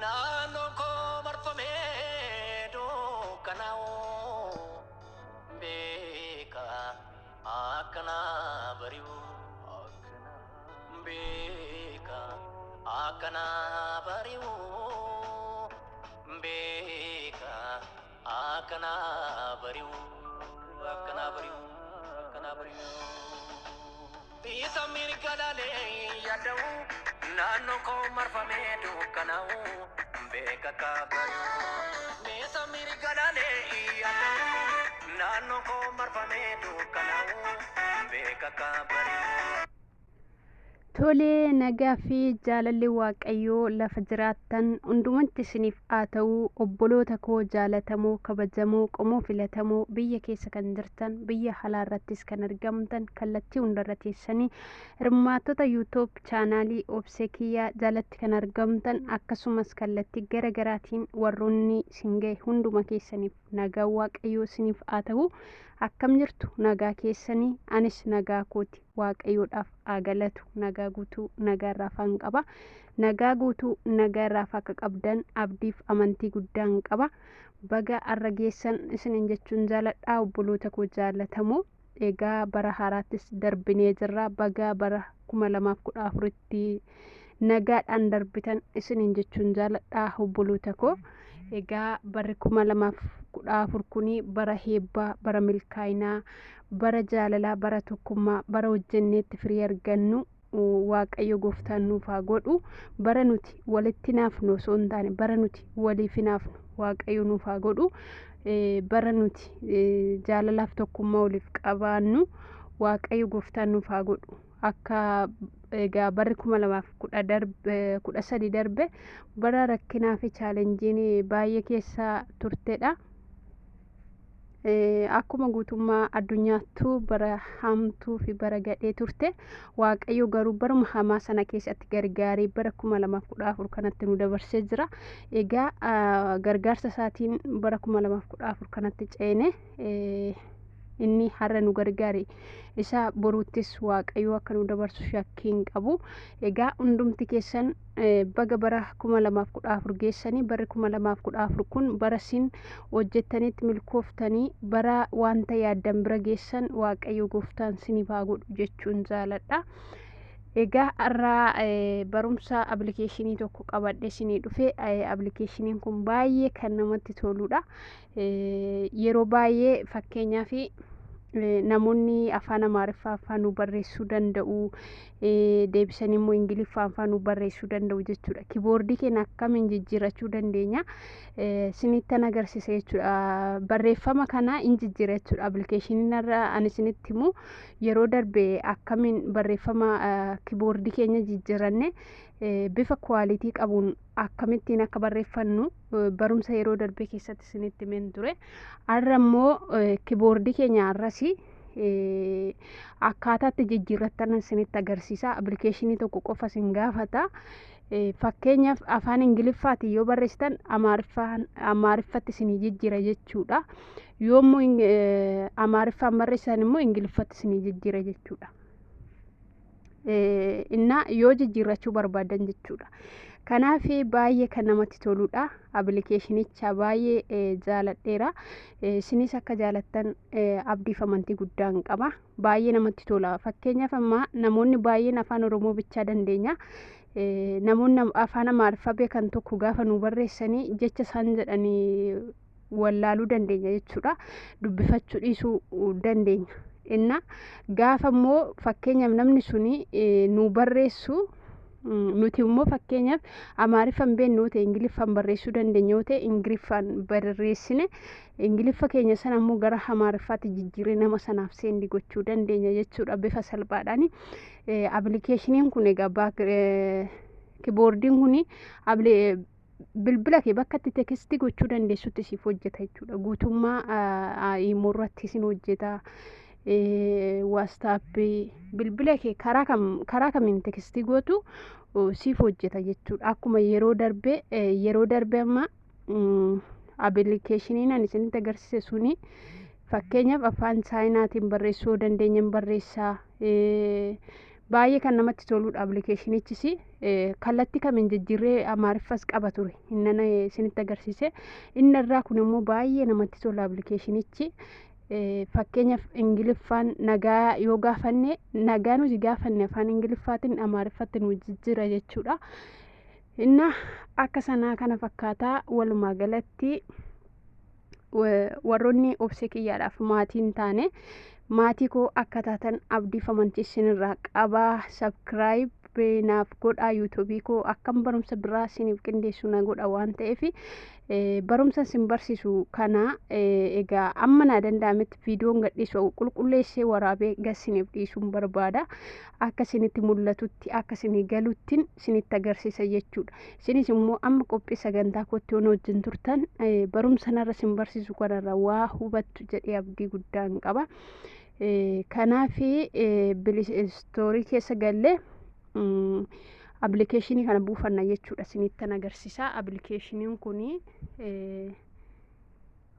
Naannoo koo marfamee dukkanaa'u, beeka akkana bari'u, beeka akkana bari'u, beeka akkana bari'u, akkana bari'u, akkana bari'u. Isa mirga laalee yaada'u, naannoo koo marfamee dukkanaa'u, beeka akka bari'u. Isa mirga laalee yaada'u, naannoo koo marfamee dukkanaa'u, beeka akka bari'u. Tolee, nagaa fi jaalalli Waaqayyoo lafa jiraattan hundumatti isiniif haa ta'u. Obboloota koo jaalatamoo, kabajamoo, qomoo filatamoo, biyya keessa kan jirtan, biyya alaarrattis kan argamtan, kallattii hundarra teessanii hirmaattota YouTube chaanaalii Obsee Kiyyaa jalatti kan argamtan, akkasumas kallattii gara garaatiin warroonni isin ga'e, hunduma keessaniif nagaa Waaqayyoo isiniif haa ta'u. Akkam jirtu? Nagaa keessanii? Anis nagaa kooti, Waaqayyoodhaaf haa galatu. Nagaa guutuu, nagaa irraa afaan qaba. Nagaa guutuu, nagaa irraa akka qabdan abdiif amantii guddaan qaba. Baga arra geessan isiniin jechuun jaaladha, obboloota koo jaalatamoo. Egaa bara haaraattis darbinee jirra. Baga bara 2014tti nagaadhaan darbitan isiniin jechuun jaaladha, obboloota koo. Egaa barri 2014 kuni bara heebbaa, bara milkaa'inaa, bara jaalalaa, bara tokkummaa, bara hojjenneetti firii argannu Waaqayyo gooftaan nuuf haa godhu. Bara nuti walitti naafnu osoo hin taane, bara nuti waliif hinaafnu Waaqayyo nuuf haa godhu. Bara nuti jaalalaaf tokkummaa waliif qabaannu Waaqayyo gooftaan nuuf haa godhu. Akka egaa barri 2010 darbe, 13 darbe, bara rakkinaa fi chaalenjiin baay'ee keessa turtedha. Akkuma guutummaa addunyaattuu bara hamtuu fi bara gadhee turte. Waaqayyo garuu baruma hamaa sana keessatti gargaaree bara 2014 kanatti nu dabarsee jira. Egaa gargaarsa isaatiin bara 2014 kanatti ceene. Inni har'a nu gargaare isa boruuttis Waaqayyo akka nu dabarsu shakkii hin qabu. Egaa hundumti keessan baga bara 2014 geessanii. Barri 2014 kun bara isin hojjettanitti milkooftanii, bara wanta yaaddan bira geessan Waaqayyo gooftaan isiniif haa godhu jechuun jaaladha. Egaa har'a barumsa appilikeeshinii tokko qabadhee isinii dhufe. Appilikeeshiniin kun baay'ee kan namatti toludha. Yeroo baay'ee, fakkeenyaaf, namoonni afaan Amaariffaa afaan nu barreessuu danda'u, deebisanii immoo Ingiliffaa afaan nu barreessuu danda'u jechuudha. Kiiboordii keenya akkamiin jijjiirrachuu dandeenya isinittan agarsiisa jechuudha. Barreeffama kana in jijjiira jechuudha. Appilikeeshiniin irra ani isinitti himu, yeroo darbe akkamiin barreeffama kiiboordii keenya jijjiiranne, bifa quality qabuun akkamittiin akka barreeffannu barumsa yeroo darbe keessatti isinitti himeen ture. Har'a immoo kiiboordii keenya har'asii akkaataatti jijjiirrattan isinitti agarsiisa. Appilikeeshinii tokko qofa isin gaafata. Fakkeenyaaf, afaan Ingiliffaatiin yoo barreessitan Amaariffatti isinii jijjiira jechuudha. Yoo immoo Amaariffaan barreessitan immoo Ingiliffatti isinii jijjiira jechuudha. Innaa yoo jijjiirrachuu barbaadan jechuudha. Kanaaf baay'ee kan namatti toludha. Appilikeeshinicha baay'ee jaaladheera. Isinis akka jaalattan abdiif amantii guddaan qaba. Baay'ee namatti tola. Fakkeenyaaf, amma namoonni baay'een afaan Oromoo bichaa dandeenya. Namoonni afaan Amaariffaa beekan tokko gaafa nu barreessanii jecha isaan jedhanii wallaaluu dandeenya jechuudha. Dubbifachuu dhiisuu dandeenya. Inna gaafa immoo fakkeenyaaf namni suni nu barreessu, nuti immoo fakkeenyaaf Amaariffaan beeknu yoo ta'e, Ingiliffaan barreessuu dandeenya yoo ta'e, Ingiliffaan barreessine, Ingiliffa keenya sana immoo gara Amaariffaatti jijjiirree nama sanaaf send gochuu dandeenya jechuudha bifa salphaadhaan. Appilikeeshiniin kun, egaa kiiboordiin kun bilbila kee bakka itti text gochuu dandeessutti siif hojjeta jechuudha. Guutummaa Imo irratti isin hojjeta. WhatsAppii, bilbila kee karaa kamiin text gootu siif hojjeta jechuudha. Akkuma yeroo darbe amma appilikeeshiniin ani isinitti agarsiise suni, fakkeenyaaf, afaan Chaayinaatiin barreessuu dandeenyan barreessaa. Baay'ee kan namatti toludha appilikeeshinichis. Kallattii kamiin jijjiirree Amaariffas qaba ture inni isinitti agarsiise. Inni irraa kun immoo baay'ee namatti tola appilikeeshinichi. Fakkeenyaaf, Ingiliffaan nagaa yoo gaafanne, nagaa nuti gaafanne afaan Ingiliffaatiin Amaariffatti nu jijjiira jechuudha. Inna akka sanaa kana fakkaataa. Walumaa galatti, warroonni Obsee Kiyyaadhaaf maatii hin taane, maatii koo akka taatan abdii amantii isinirraa qabaa. Subscribe naaf godhaa. YouTubeii koo akkam barumsa biraa isiniif qindeessu na godha waan ta'eef, barumsa isin barsiisu kana egaa amma naa danda'ametti viidiyoon gadhiisu qulqulleessee waraabee gasiniif dhiisuun barbaada. Akka isinitti mul'atutti, akka isinii galuttiin isinitti agarsiisa jechuudha. Isinis immoo amma qophii sagantaa kootti yoo wajjin turtan, barumsa narra isin barsiisu kanarra waa hubattu jedhee abdii guddaan qaba. Kanaaf istoorii keessa gallee appilikeeshinii kana buufanna jechuudha. Isinittan agarsiisa. Appilikeeshiniin kun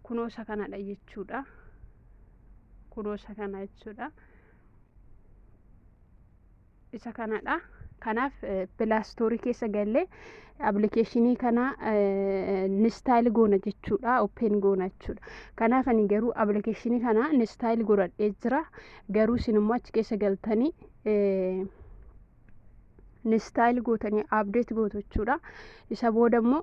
kunoo isa kanadha jechuudha. Kunoo isa kana jechuudha. Isa kanadha. Kanaaf Play Storeii keessa gallee appilikeeshinii kana install goona jechuudha, open goona jechuudha. Kanaaf ani garuu appilikeeshinii kana install godhadhee jira. Garuu isin immoo achi keessa galtanii install gootanii update gootu jechuudha. Isa booda immoo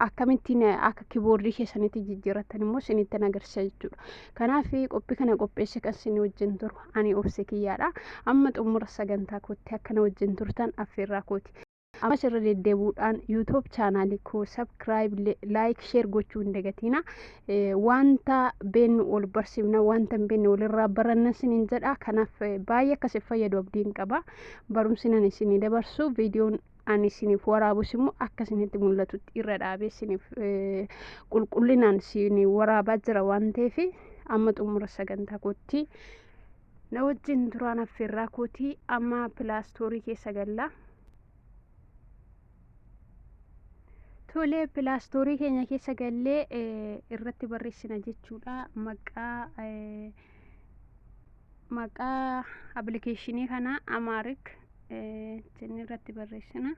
akkamittiin akka keyboardii keessanitti jijjiirrattan immoo isinitti agarsiisa jechuudha. Kanaaf qophii kana qopheesse kan isin wajjin turu ani Obse Kiyyaadha. Amma xumura sagantaa kootti akkana wajjin turtan affeerraa kooti. Ammas irra deddeebi'uudhaan YouTube channelii koo subscribe, like, share gochuu hin dagatina. Wanta beennu ol barsiifna, wanta hin beekne walirraa baranna isiniin jedha. Kanaaf baay'ee akkasii fayyadu abdiin qaba. Barumsi nan isinii dabarsu, viidiyoon ani isiniif waraabus immoo akka isinitti mul'atutti irra dhaabee isiniif qulqullinaan isinii waraabaa jira waan ta'eef, amma xumura sagantaa kootti na wajjin turaan affeerraa kootii. Amma Play Storeii keessa galla. Tolee, Play Storeii keenya keessa gallee irratti barreessina jechuudha. Maqaa appilikeeshinii kana Amharic jennee irratti barreessina.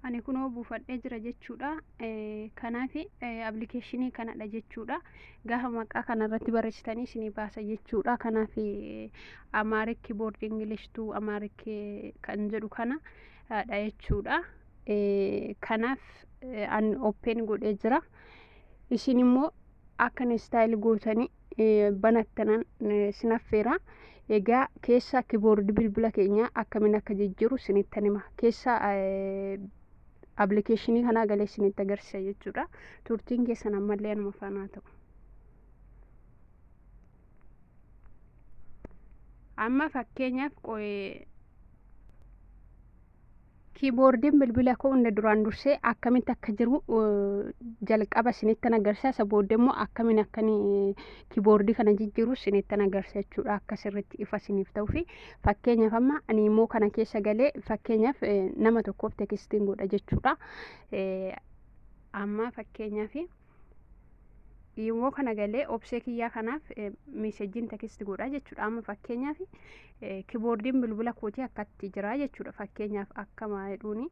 Ani kunoo buufadhee jira jechuudha. Kanaaf appilikeeshinii kanadha jechuudha. Gaafa maqaa kanarratti barreessitanii isinii baasa jechuudha. Kanaaf Amharic keyboard English to Amharic kan jedhu kana dha jechuudha. Kanaaf ani open godhee jira. Isin immoo akka install gootanii banattanan isin affeera. Egaa keessa keyboardii bilbila keenyaa akkamiin akka jijjiiru isinittan hima. Keessa appilikeeshinii kanaa galee isinitti agarsiisa jechuudha. Turtiin keessan ammallee anuma faana ta'u. Amma fakkeenyaaf, keyboardiin bilbila koo hunda duraan dursee akkamitti akka jiru jalqaba isinittan agarsiisa. Isa booddee immoo akkamiin akkanii keyboardii kana jijjiiru isinittan agarsiisa jechuudha. Akka sirriitti ifa isiniif ta'uu fi fakkeenyaaf, amma ani immoo kana keessa galee fakkeenyaaf nama tokkoof textiin godha jechuudha. Amma fakkeenyaaf immoo kana galee Obsee Kiyyaa kanaaf messageiin text godha jechuudha. Amma fakkeenyaaf keyboardiin bilbila kootii akkatti jira jechuudha. Fakkeenyaaf akkama jedhuuni.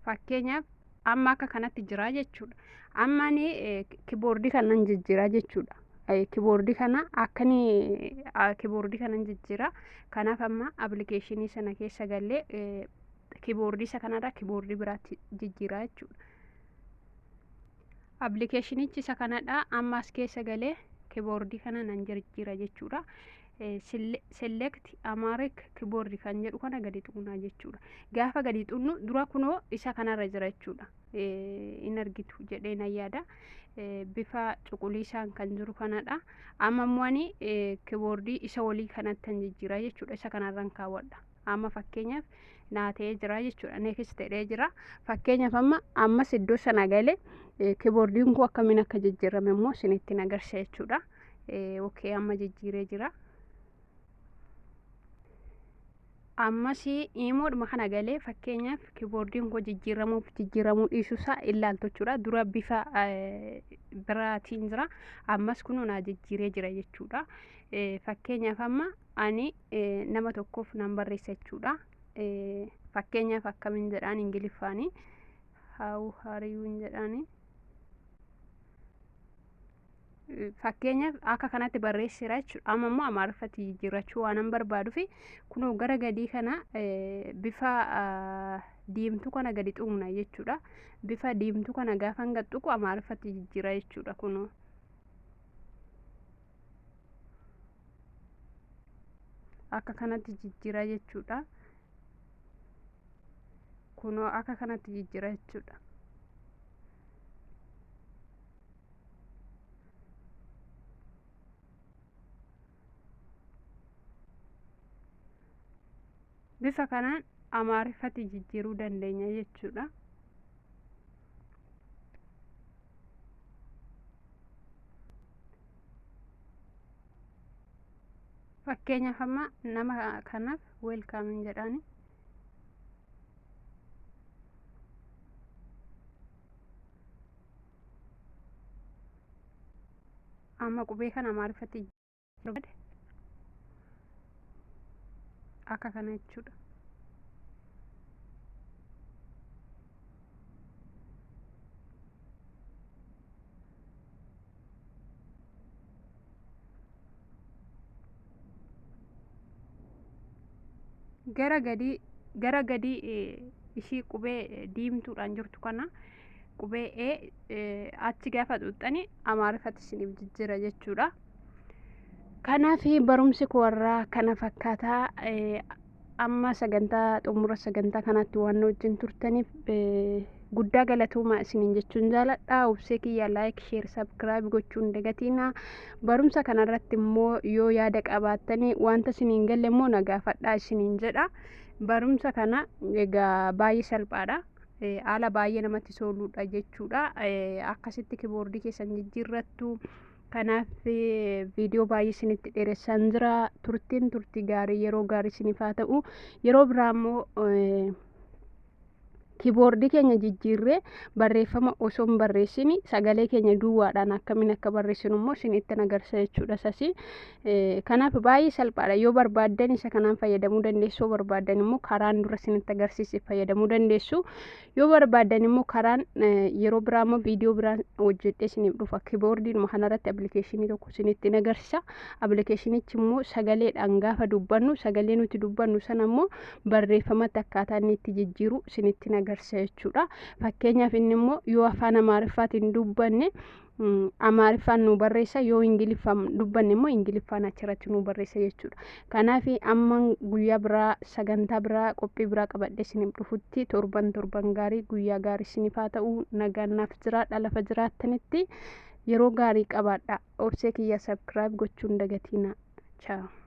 Fakkeenyaaf amma akka kanatti jira jechuudha. Amma ani keyboardii kanan jijjiira jechuudha. Keyboardii kana akkani keyboardii kanan jijjiira. Kanaaf amma appilikeeshinii sana keessa gallee keyboardii isa kanarraa keyboardii biraatti jijjiiraa jechuudha. Appilikeeshinichi isa kanadha. Amma as keessa galee keyboardii kana nan jijjiira jechuudha. Select Amharic keyboard kan jedhu kana gadi tuqnaa jechuudha. Gaafa gadi tuqnu dura kunoo isa kanarra jira jechuudha. In argitu jedhee nan yaada. Bifa cuquliisaan kan jiru kanadha. Amma immoo ani keyboardii isa olii kanatti jijjiira jechuudha. Isa kanarran kaawwadha. Amma fakkeenyaaf naa ta'ee jira jechuudha. Next ta'ee jira. Fakkeenyaaf amma ammas iddoo sana galee keyboardiin koo akkamiin akka jijjiirame immoo isinitti agarsiisa jechuudha. Okay, amma jijjiiree jira. Ammas imoodhuma kana galee fakkeenyaaf keyboardiin koo jijjiiramuuf jijjiiramuu dhiisuusaa ilaaltu jechuudha. Dura bifa biraatiin jira. Ammas kunoo naa jijjiiree jira jechuudha. Fakkeenyaaf amma ani nama tokkoof nan barreessa jechuudha. Fakkeenyaaf akkamiin jedhaan Ingiliffaanii "How are you" jedhaani. Fakkeenyaaf akka kanatti barreesseera jechuudha. Amma immoo Amaariffatti jijjiirrachuu waan barbaaduuf kunoo gara gadii kana bifa diimtuu kana gadi tuqna jechuudha. Bifa diimtuu kana gaafa gad tuqu Amaariffatti jijjiira jechuudha kunoo. Akka kanatti jijjiira jechuudha. Kunoo akka kanatti jijjiira jechuudha. Bifa kanaan Amaariffatti jijjiiruu dandeenya jechuudha. Fakkeenyaaf amma nama kanaaf "Welcome" jedhaani. Amma qubee kana Amaariffatti barbaade akka kana jechuudha. Gara gadii ishii qubee diimtuudhaan jirtu kana, qubee E achi gaafa xuuxxani Amaariffatti isiniif jijjiira jechuudha. Kanaaf barumsi koo warraa kana fakkaataa. Amma sagantaa xumura sagantaa kanaatti waan wajjin turtaniif guddaa galatoomaa isiniin jechuun jaaladha. Obsee kiyya like, share, subscribe gochuun dagatiina. Barumsa kanarratti immoo yoo yaada qabaattanii, wanta isiniin galle immoo na gaafadhaa isiniin jedha. Barumsa kana egaa baay'ee salphaadha. Haala baay'ee namatti toludha jechuudha. Akkasitti keyboardii keessan jijjiirrattu. Kanaaf viidiyoo baay'ee isinitti dheeressaan jira. Turtiin turtii gaarii, yeroo gaarii isiniif haa ta'u. Yeroo biraa immoo keyboardii keenya jijjiirree barreeffama osoo hin barreessini sagalee keenya duwwaadhaan akkamiin akka barreessinu immoo isinitti agarsiisa jechuudha sasi. Kanaaf baay'ee salphaadha. Yoo barbaaddan isa kanaan fayyadamuu dandeessu, yoo barbaaddan immoo karaan dura isinitti agarsiise fayyadamuu dandeessu. Yoo barbaaddan immoo karaan yeroo biraa immoo viidiyoo biraan hojjedhee isiniif dhufa. Keyboardiidhuma kanarratti appilikeeshinii tokko isinitti agarsiisa. Appilikeeshinichi immoo sagaleedhaan gaafa dubbannu, sagalee nuti dubbannu sana immoo barreeffamatti akkaataa inni itti jijjiiru isinitti agarsiisa jechuudha. Fakkeenyaaf inni immoo yoo afaan Amaariffaatiin dubbanne Amaariffaan nu barreessa, yoo Ingiliffaan dubbanne immoo Ingiliffaan achirratti nu barreessa jechuudha. Kanaaf amma guyyaa biraa sagantaa biraa qophii biraa qabadhee isiniif dhufutti torban torban gaarii, guyyaa gaarii isiniif haa ta'u. Nagaan naaf jiraadha. Lafa jiraattanitti yeroo gaarii qabaadha. Obsee kiyya subscribe gochuun dagatiina. Ciao.